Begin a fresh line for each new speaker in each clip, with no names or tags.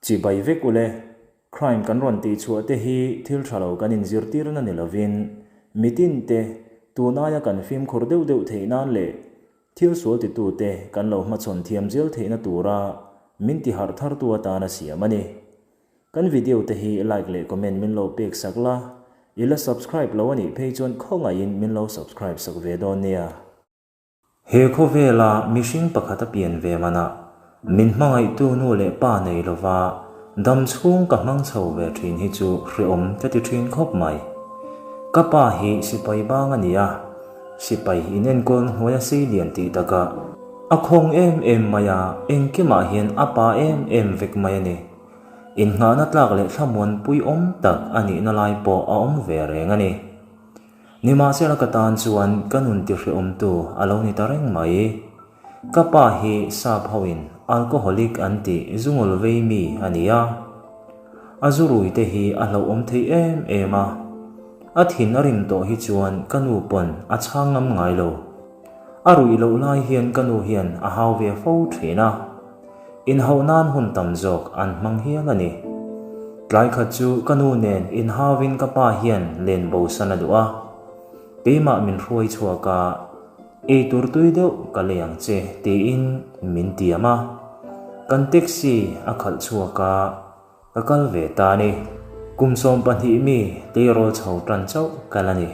Chibai vek ule, crime kan rawn tihchhuah te hi thil tha lo kan inzirtirna ni lovin, mitin te tun aia kan fimkhur deuh deuh theih nan leh thil sual titute kan lo hmachhawn thiam zel theihna tura min tiharh thartu atana siam a ni. Kan video te hi like leh comment min lo pek sak la, i la subscribe lo a nih phei chuan khawngaihin min lo subscribe sak ve dawn nia. He khawvela mihring pakhat a pian ve manah min hmangaihtu nu leh pa nei lova dam chhung ka hmang chho ve thin hi chu hreawm ka ti thin khawp mai. Ka pa hi sipai bang a ni a, sipai inenkawlna hnuaia sei lian tih takah a khawng em em mai a, engkimah hian a pa em em vek mai a ni. Innghahna tlak leh thlamuanpui awm tak a nihna lai pawh a awm ve reng a ni. Nimahsela ka tan chuan ka nun tihrehawmtu a lo ni ta reng mai. Ka pa hi sap hoin alcoholic an tih zungul vei mi a ni a. A zurui te hi a hlauhawm thei em em a. A thin a rim tawh hi chuan ka nu pawn a chhang ngam ngai lo. A ruih loh lai hian ka nu hian a hau ve fo thin a. Inhauh nan hun tam zawk an hmang hial a ni. Tlai khat chu ka nu nen inhauvin ka pa hian len bosan a duh a. Keimah min hruai chhuak a, ei tur tui deuh ka lei ang che tiin min tiam a. Kan taxi a khalh chhuak a, ka kal ve ta a ni. Kum 12 mi tleirawl chho tan chauh ka la ni.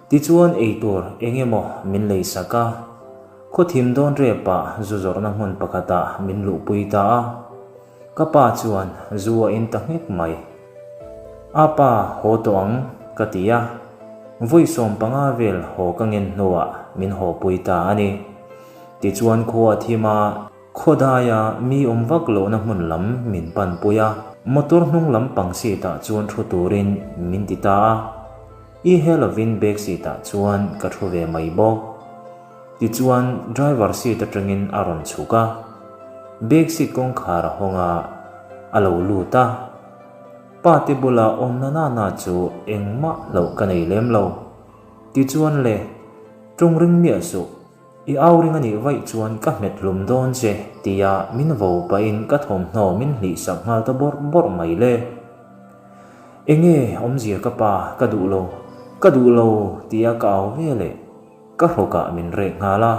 Tichuan eitur eng emaw min lei sak a, khawthim dawn repah zu zawrhna hmun pakhatah min luhpui ta a. Ka pa chuan zu a in ta nghek mai. A pa haw tawh ang ka ti a, vawi 15 vel haw ka ngen hnuah min hawpui ta a ni. Tichuan khua a thim a, Khawdaia mi awm vak lohna hmun lam min panpui a, motor hnung lam pang seat ah chuan thu turin min ti ta a. I he lovin back seat ah chuan ka thu ve mai bawk. Tichuan driver seat atangin a rawn chhuk a, back seat kawngkhar a hawng a, a lo lut a. Pa te bula awm na na na chu engmah hlauh ka nei lem lo. Tichuan le, ṭawng ring miah suh. I au ring a nih vaih chuan ka hmet hlum dawn che tia min vo pahin ka thawmhnaw min hlih sak nghal ta bawrh bawrh mai le. Enge awmzia ka pa ka duh lo, ka duh lo tia ka au ve leh ka hrawkah min rek nghal a,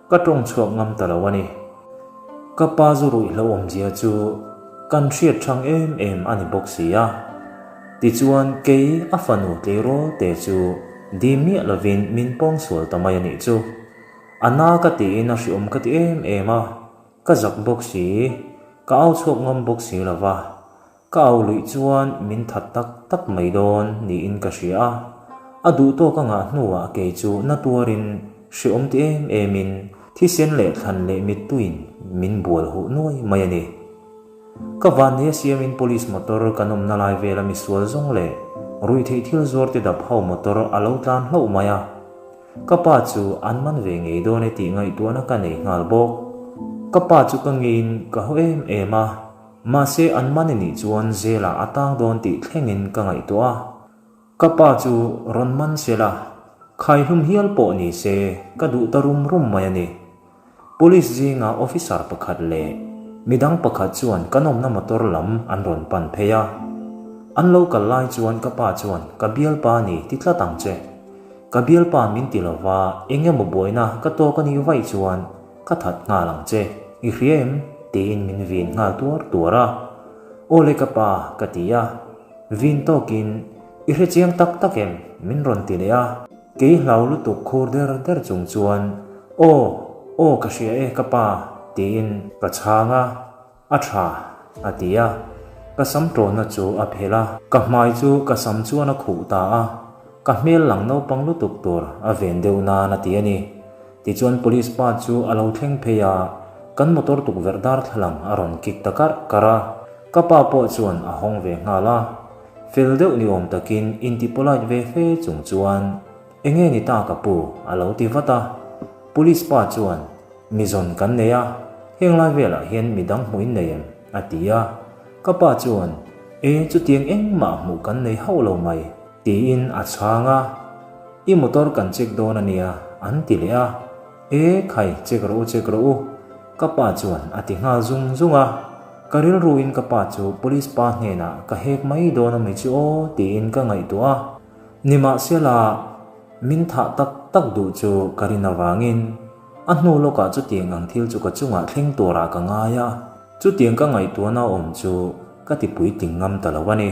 ka tawng chhuak ngam ta lo a ni. Ka pa zu ruihhlo awmzia chu kan hriat thang em em a ni bawk si a. Tichuan kei a fanu tleirawl te chu dim miah lovin min pawng sual ta mai a nih chu. A na ka tiin a hriawm ka ti em em a, ka zak bawk si, ka au chhuak ngam bawk si lo va. Ka au luih chuan min that tak tak mai dawn niin ka hria a, a duh tawk a ngah hnuah kei chu na tuarin hreawm ti em emin thisen leh thlan leh mittuiin min bual huh nuai mai a ni. Ka vanneia siamin police motor kan awmna lai vela misual zawng leh ruihtheih thil zuar te dap ho motor a lo tlan hlauh mai a. Ka pa chu an man ve ngei dawn e tih ngaihtuahna ka nei nghal bawk. Ka pa chu ka ngeiin ka haw em em a. Mahse an man i nih chuan zelah a tang dawn tih thlengin ka ngaihtuah a. Ka pa chu rawn man se la, khaihlum hial pawh ni se ka duh ta rum rum mai a ni. Police zinga officer pakhat leh midang pakhat chuan kan awmna motor lam an rawn pan phei a. An lo kal lai chuan ka pa chuan ka bialpa ni ti tlat ang che. Ka bialpa min ti lova eng emaw buaina ka tawk a nih vaih chuan Ka that nghal ang che, i hria em? tiin min vin nghal tuar tuar a. Aw le ka pa, ka ti a. Vin tawkin, I hre chiang tak tak em? min rawn ti leh a. Kei hlau lutuk khur der der chung chuan, Aw, aw ka hria e ka pa, tiin ka chhang a. A tha, a ti a. Ka sam tawnna chu a phelh a, ka hmai chu ka sam chuan a khuh ta a. Ka hmel lang naupang lutuk tur a ven deuh nan a ti a ni. Tichuan police pa chu a lo thleng phei a, kan motor tukverh darthlalang a rawn kik ta karh karh a. Ka pa pawh chuan a hawng ve nghal a. Fel deuh ni awm takin inti polite ve fe chung chuan, Enge ni ta ka pu? a lo ti vat a. Police pa chuan, Mi zawn kan nei a, heng lai velah hian mi dang hmuh in nei em? a ti a. Ka pa chuan, E, chutiang engmah hmuh kan nei hauh lo mai. Tiin a chhang a, I motor kan check dawn a nia, an ti leh a. E, khai, check rawh u, check rawh u, ka pa chuan a ti nghal zung zung a. Ka rilruin ka pa chu police pa hnenah ka hek mai dawn a mi chu aw tiin ka ngaihtuah a. Nimahsela, min thah tak tak duh chu ka rin avangin a hnu lawkah chutiang ang thil chu ka chungah thleng turah ka ngai a. Chutiang ka ngaihtuahna awm chu ka ti puitling ngam ta lo a ni.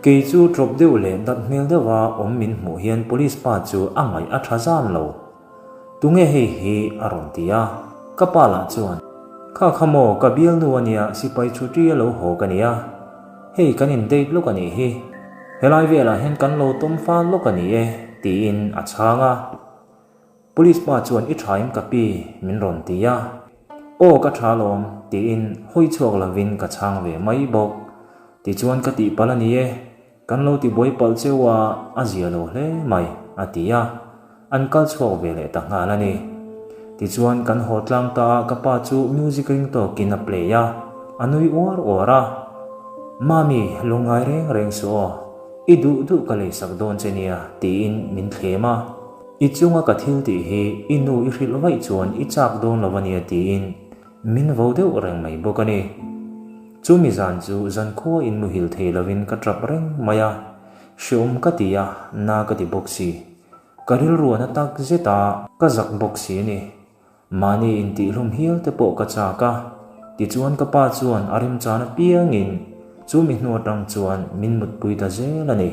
Kei chu ṭawp deuh leh nat hmel deuha awm min hmuh hian police pa chu a ngaih a ṭha zan lo. Tunge hei hi? a rawn ti a. Ka pa lah chuan, Kha kha maw, ka bialnu a nia, sipai chhuṭi a lo haw ka nia. Hei kan in date lawk a nih hi. Helai velah hian kan lo tawm fal lawk a ni e, tiin a chhang a. Police pa chuan i tha em ka pi? min rawn ti a. Aw ka tha alawm, tiin hawi chhuak lovin ka chhang ve mai bawk. Tichuan ka tihpalh a ni e, kan lo tibuai palh cheu a, a zia lo hle mai, a ti a. An kal chhuak ve leh ta nghal a ni. Tichuan kan haw tlang ta a, ka pa chu music ring tawkin a play a, a nui uar uar a. Mami, lungngai reng reng suh aw, i duh duh ka leisak dawn che nia, tiin min thlem a. I chunga ka thil tih hi i nu i hrilh vaih chuan i chak dawn lo a nia tiin min vo deuh reng mai bawk a ni. Chumi zan chu zankhua in muhil thei lovin ka tap reng mai a, hreawm ka ti a, na ka ti bawk si. Ka rilru a na tak zet a, ka zak bawk si a ni. Mahni intihhlum hial te pawh ka chak a, tichuan ka pa chuan a remchan apiangin chumi hnu atang chuan min mutpui ta zel a ni.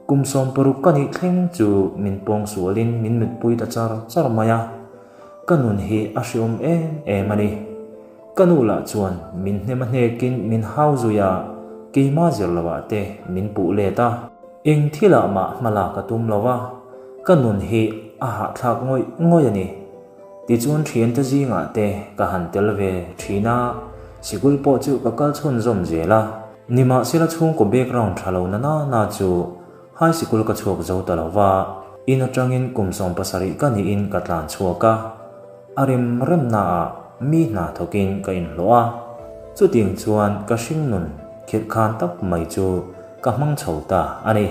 Kum 60 ka nih thleng chu min pawngsualin min mutpui ta char char mai a, ka nun hi a hreawm em em a ni. Ka nu lah chuan min hnem a hnekin min hau zui a, keimah zir lovah te min puh let a. Eng thilah mah hma lak a tum lo va, ka nun hi a hahthlak ngawih ngawih a ni. Tichuan thiante zingah te ka han tel ve thin a, sikul pawh chu ka kal chhunzawm zel a. Nimahsela chhungkaw background tha lo na na na chu high sikul ka chhuak zo ta lo va, in atangin kum 17 ka niin ka tlan chhuak a. A rem remnaah mi hna thawkin ka inhlawh a, chutiang chuan ka hringnun khirhkhan tak mai chu ka hmang chho ta a ni.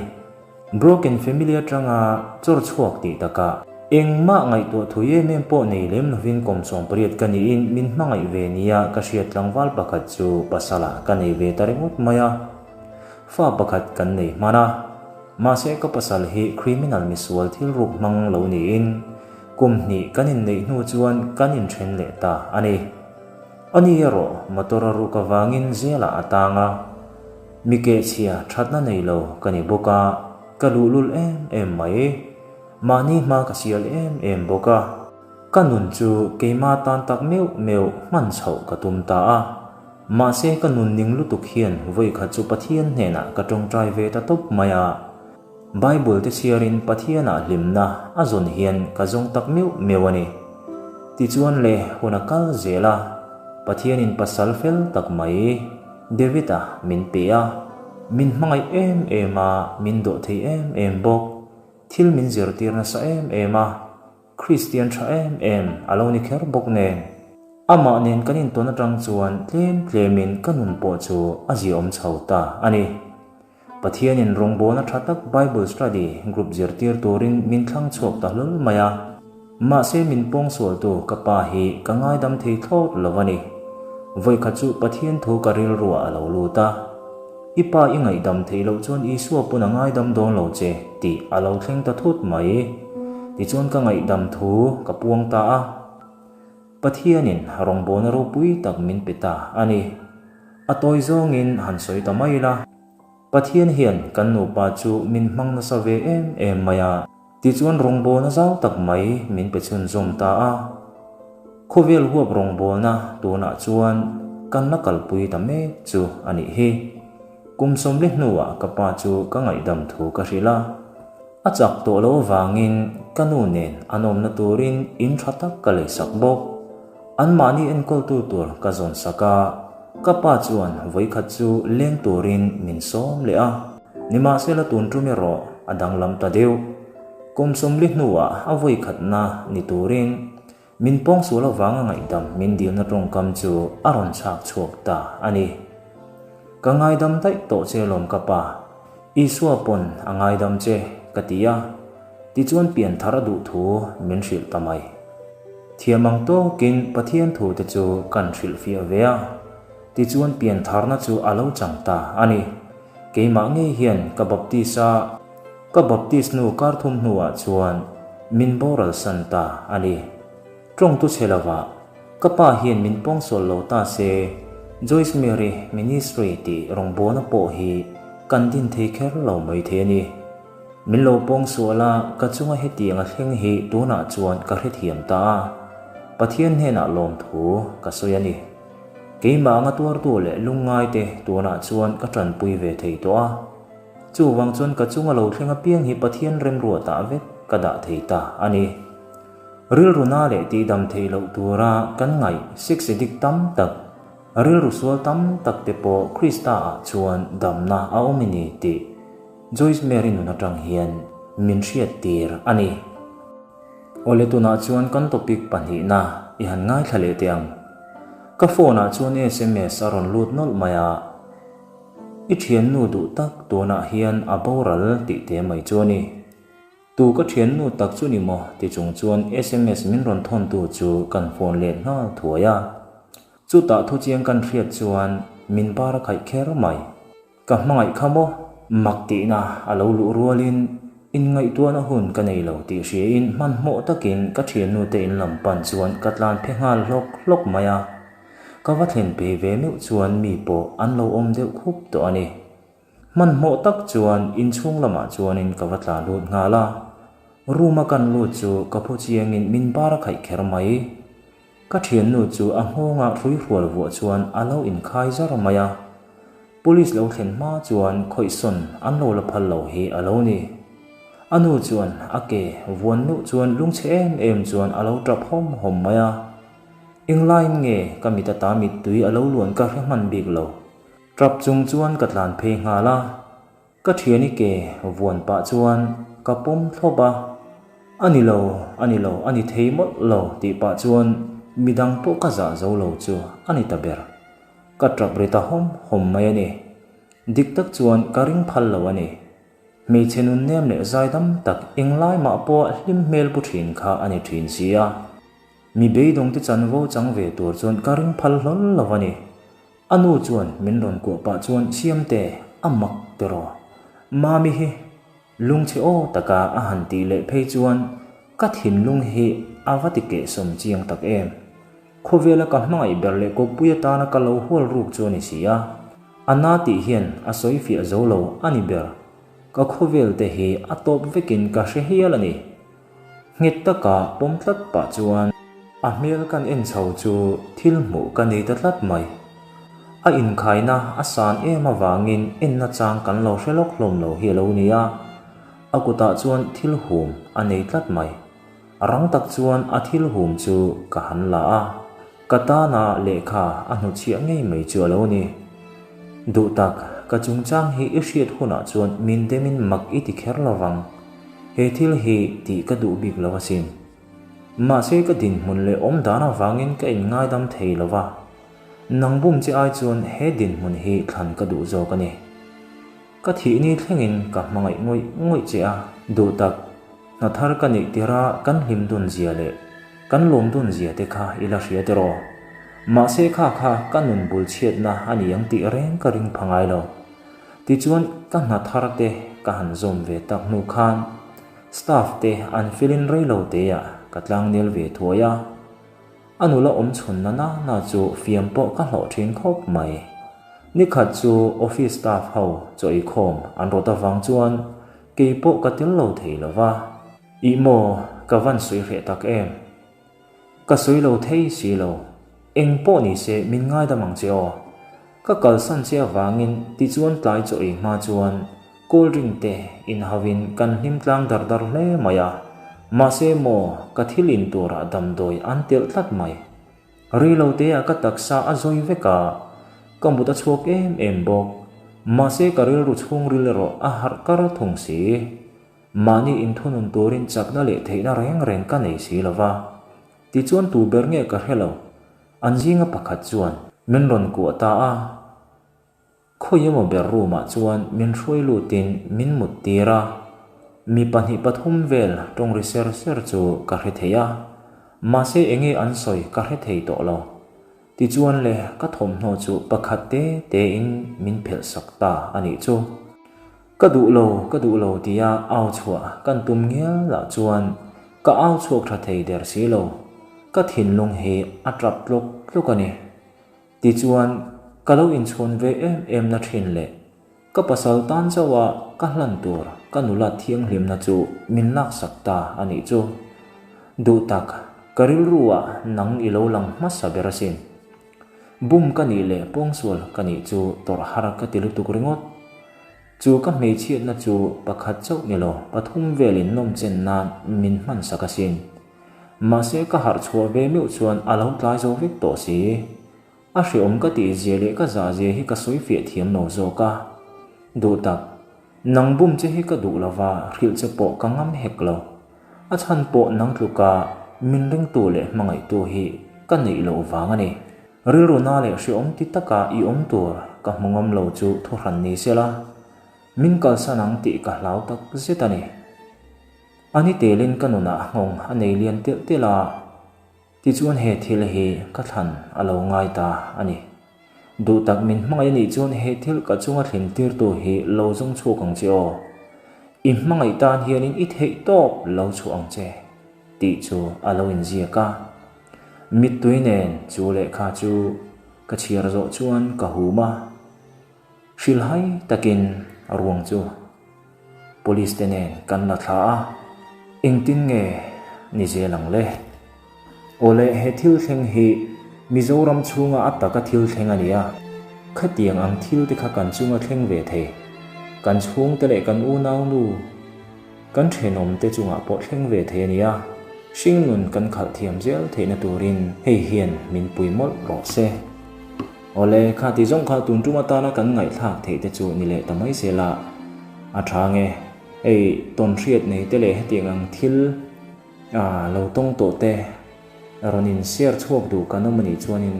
Broken family atanga chawr chhuak tih takah engmah ngaihtuah thui em em pawh nei lem lovin kum 18 ka niin min hmangaih ve nia ka hriat tlangval pakhat chu pasalah ka nei ve ta ringawt mai a. Fa pakhat kan nei hman a, mahse ka pasal hi criminal misual thil ruk hmang lo niin Kum hnih kan inneih hnu chuan kan inthen leh ta a ni. A ni erawh motor a ruk avangin zelah a tang a. Mi kehchhia thatna nei lo ka ni bawk a, ka luhlul em em mai. Mahni hma ka sial em em bawk a. Ka nun chu keima tan tak meuh meuh hman chhoh ka tum ta a. Mahse ka nun ning lutuk hian vawikhat chu Pathian hnenah ka tawngtai ve ta tawp mai a. Bible te chhiarin Pathianah hlimna a zawn hian ka zawng tak meuh meuh a ni. Tichuan le hun a kal zel a, Pathianin pasal fel tak mai David-a min pe a, min hmangaih em em a, min dawh thei em em bawk, thil min zirtir nasa em em a, Kristian tha em em a lo ni kher bawk nen. Amah nen kan intawn atang chuan tlem tlemin ka nun pawh chu a ziaawm chho ta a ni. Pathianin rawngbawlna tha tak Bible Study Group zirtir turin min thlang chhuak ta hlawl mai a. Mahse min pawngsualtu ka pa hi ka ngaidam thei thlawt lo a ni. Vawikhat chu Pathian thu ka rilruah a lo lut a. I pa i ngaihdam theih loh chuan Isua pawn a ngaidam dawn lo che tih a lo thleng ta thut mai. Tichuan ka ngaihdam thu ka puang ta a. Pathianin rawngbawlna ropui tak min pe ta a ni. A tawi zawngin han sawi ta mai ila, Pathian hian kan nupa chu min hmang nasa ve em em mai a, tichuan rawngbawlna zau tak mai min pe chhunzawm ta a. Khawvel huap rawngbawlna tunah chuan kan la kalpui ta mek chu a nih hi. Kum 40 hnuah ka pa chu ka ngaihdam thu ka hrilh a, a chak tawh loh avangin ka nu nen an awmna turin in tha tak ka leisak bawk. Anmahni enkawltu tur ka zawn sak a, ka pa chuan vawikhat chu leng turin min sawm leh a. Nimahsela tun tum erawh a danglam ta deuh. Kum 40 hnuah a vawikhatna ni turin min pawngsual avanga ngaihdam min dilna tawngkam chu a rawn chhak chhuak ta a ni. Ka ngaidam daih tawh che lawm ka pa, Isua pawn a ngaidam che ka ti a, tichuan pianthar a duh thu min hrilh ta mai. Thiam ang tawkin Pathian thute chu kan hrilhfiah ve a. Tichuan piantharna chu a lo chang ta a ni. Keimah ngei hian ka baptis a, ka baptis hnu kar thum hnuah chuan min boral san ta a ni. Tawngtu chhe lovah ka pa hian min pawngsual lo ta se, Joyce Mary Ministry tih rawngbawlna pawh hi kan din thei kher lo mai thei a ni. Min lo pawngsual a, ka chunga hetiang a thleng hi tunah chuan ka hrethiam ta a, Pathian hnenah lawmthu ka sawi a ni. Keimah anga tuartu leh lungngaite tunah chuan ka tanpui ve thei tawh a. Chuvang chuan ka chunga lo thleng apiang hi Pathian remruatah vek ka dah thei ta a ni. Rilru na leh tihdam theih loh tura kan ngaih sex addict tam tak, rilru sual tam tak te pawh Krista ah chuan damna a awm i ni tih Joyce Mary nun atang hian min hriat tir a ni. Awle tunah chuan kan topic pahnihna i han ngaithla leh teh ang. Ka phone ah chuan sms a rawn lut nawlh mai a, I thiannu duh tak tunah hian a boral tih te mai chu a ni. Tu ka thiannu tak chu ni maw ti chung chuan sms min rawn thawntu chu kan phone let nghal thuai a. Chutah thuchiang kan hriat chuan min bar a khaih kher mai. Ka hmangaih kha maw? Mak tihna a lo luh rualin inngaihtuahna hun ka nei lo tih hriain hmanhmawh takin ka thiannu te in lam pan chuan ka tlan phe nghal hlawk hlawk mai a. Ka va thlen phei ve meuh chuan mi pawh an lo awm deuh khup tawh a ni. Hmanhmawh tak chuan inchhung lamah chuanin ka va tlan lut nghal a. Room a kan lut chu ka phu chiangin min bar a khaih kher mai. Ka thiannu chu a nghawngah hrui hrual vuah chuan a lo inkhai zar mai a. Police lo thlen hma chuan khawihsawn an lo la phal lo hi a lo ni. A nu chuan a ke vuan meuh chuan lungchhe em em chuan a lo tap hawm hawm mai a. Englaiin nge ka mit ata mittui a lo luan ka hre hman bik lo. Tap chung chuan ka tlan phei nghal a. Ka thiani ke vuan pah chuan ka pawm thlawp a, A ni lo, a ni lo, a ni thei mawlh lo tih pah chuan midang pawh ka zah zo lo chu a ni ta ber. Ka tap ri ta hawm hawm mai a ni. Dik tak chuan ka ring phal lo a ni. Hmeichhe nun nem leh zaidam tak englai mah pawha hlim hmel pu thin kha a ni thin si a. Mi beidawngte chanvo chang ve tur chuan ka ring phal hlawl lo a ni. A nu chuan min rawn kuah pah chuan Siamte, a mak tiraw? Mami hi lungchhe aw taka a han tih leh phei chuan ka thinlung hi a va ti kehsawm chiang tak em. Khawvela ka hmangaih ber leh kawppui atana ka lo hual ruk chu a ni si a. A na tih hian a sawi fiah zo lo a ni ber. Ka khawvel te hi a tawp vekin ka hre hial a ni. Nghet taka pawm tlat pah chuan a hmel kan en chho chu thil hmuh ka nei ta tlat mai. A inkhaina a san em avangin enna chang kan lo hre lawk hlawm lo hi a lo ni a, a kutah chuan thil hum a nei tlat mai. Rang tak chuan a thil hum chu ka han la a, ka tana lehkha a hnuchhiah ngei mai chu a lo ni. Duhtak, ka chungchang hi i hriat hunah chuan min demin mak i ti kher lo vang. He thil hi tih ka duh bik lo asin. Mahse ka dinhmun leh awm dan avangin ka inngaidam thei lo va, nang bum che ai chuan he dinhmun hi thlan ka duh zawk a ni. Ka thih ni thlengin ka hmangaih ngawih ngawih che a, duh tak, hna thar ka neih tirha kan hlim dun zia leh kan lawm dun zia te kha i la hria tiraw? Mahse kha kha ka nun bul chhiatna a ni ang tih reng ka ring pha ngai lo. Tichuan ka hna thar te ka han zawm ve tak hnu khan staff te an felin reilo teah ka tlangnel ve thuai a. A nula awm chhun na na na chu fiam pawh ka hlawh thin khawp mai. Nikhat chu office staff ho chaw eikhawm an rawt avang chuan kei pawh ka tel lo thei lo va. Ih maw, ka van sawi hreh tak em? Ka sawi lo thei si lo. Eng pawh ni se min ngaidam ang che aw. Ka kalsan che avangin tichuan tlai chaw ei hma chuan cold drink te inhauhin kan hlim tlang dar dar hle mai a. Mahse maw ka thil in turah damdawi an telh tlat mai. Rei lo teah ka taksa a zawi vek a, ka mut a chhuak em em bawk. Mahse ka rilru chhungril erawh a harh kar thung si. Mahni inthunun turin chakna leh theihna reng reng ka nei si lo va. Tichuan tu ber nge ka hre lo. An zinga pakhat chuan min rawn kuah ta a. Khawi emaw ber room ah chuan min hruai lutin min mut tir a. Mi pahnih pathum vel tawng ri ser ser chu ka hre thei a. Mahse enge an sawi ka hre thei tawh lo. Tichuan le, ka thawmhnaw chu pakhat te tein min phelh sak ta a nih chu. Ka duh lo, ka duh lo tia au chhuah kan tum ngial lah chuan ka au chhuak tha thei der si lo. Ka thinlung hi a tap tlawk tlawk a ni. Tichuan, ka lo inchhawn ve em em na thin leh ka pasal tan chauh a ka hlan tur ka nula thianghlimna chu min laksak ta a nih chu. Duh tak, ka rilru ah nang i lo lang hmasa ber asin. Bum ka nih leh pawngsual ka nih chu tawrh har ka ti lutuk ringawt. Chu ka hmeichhiatna chu pakhat chauh ni lo, pathum velin nawmchen nan min hmansak asin. Mahse ka harh chhuah ve meuh chuan a lo tlai zo vek tawh si. A hreawm ka tih zia leh ka zah zia hi ka sawi fiah thiam lo zawk a. Duh tak, nang bum che hi ka duh lo va, hrilh che pawh ka ngam hek lo. A chhan pawh nang tluka min ringtu leh hmangaihtu hi ka neih loh vang a ni. Rilru na leh hreawm ti taka i awm tur ka hmu ngam lo chu thuhran ni sela, min kalsan ang tih ka hlau tak zet a ni. A ni telin ka nunah nghawng a nei lian telh telh a, tichuan he thil hi ka thlan a lo ngai ta a ni. Duh tak min hmangaih a nih chuan he thil ka chunga thlin tirtu hi lo zawng chhuak ang che aw. I hmangaih tan hianin i theih tawp lo chhuah ang che, tih chu a lo inziak a. Mittui nen chu lehkha chu ka chhiar zawh chuan ka hum a. Hrilhai takin ruang chu Police te nen kan la thla a, engtin nge ni zel ang le? Awle he thil thleng hi Mizoram chhunga a taka thil thleng a ni a, khatiang ang thil te kha kan chunga thleng ve thei, kan chhungte leh kan unaunu, kan thenawm te chungah pawh thleng ve thei a ni a, hringnun kan khalh thiam zel theihna turin hei hian min pui mawlh rawh se. Awle, kha ti zawng kha tun tum atana kan ngaihthlak theih te chu ni leh ta mai zel a, a tha nge? Hei tawn hriat nei te leh hetiang ang thil lo tawng tawh te rawn in share chhuak duh kan awm anih chuanin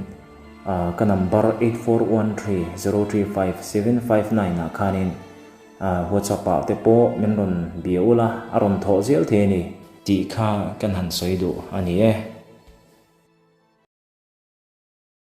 ka number 8413035759 ah khanin WhatsApp ah te pawh min rawn bia ula a rawn thawh zel thei a ni tih kha kan han sawi duh a ni e.